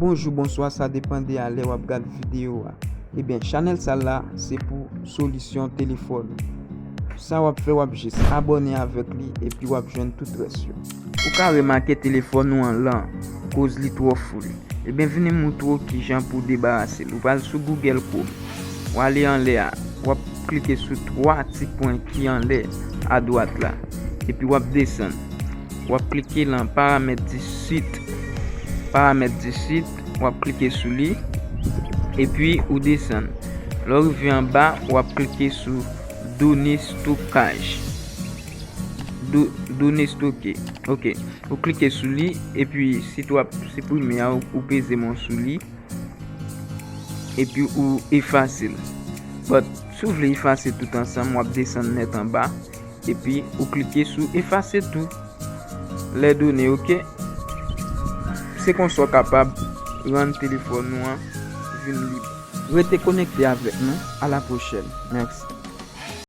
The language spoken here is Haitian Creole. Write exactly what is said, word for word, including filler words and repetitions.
Bonjou, bonswa, sa depann de a lè w ap gad videyo a. Ebyen, chanèl sa la, se pou solisyon telefòn ou. Sa w ap fè, w ap jis abòne avèk li epi w ap jwenn tout rès yo. Ou ka remake telefòn ou an lan, koz li twò full. Ebyen, vin m moutre w kijan pou debarase l. Ou pral sou Google Chrome. W ale anlè a, w ap klike sou twa ti pwen ki anlè adwat la. Epi w ap desann. W ap klike lan paramèt di sit. Paramèt di sit, w ap klike sou li. Epi ou desann. Lè w rive anba, w ap klike sou done stokaj. Do, done stoke. Ok. Ou klike sou li, epi sit w ap siprime a, ou, ou peze men w sou li. Epi ou efase l. But, si w vle efase tout ansanm, w ap desann nèt anba. Epi ou klike sou efase tou. Les données, ok. Se konsa w kapab rann telefòn ou an vin lib. Rete konekte avèk nou. A la pwochèn. Mèsi.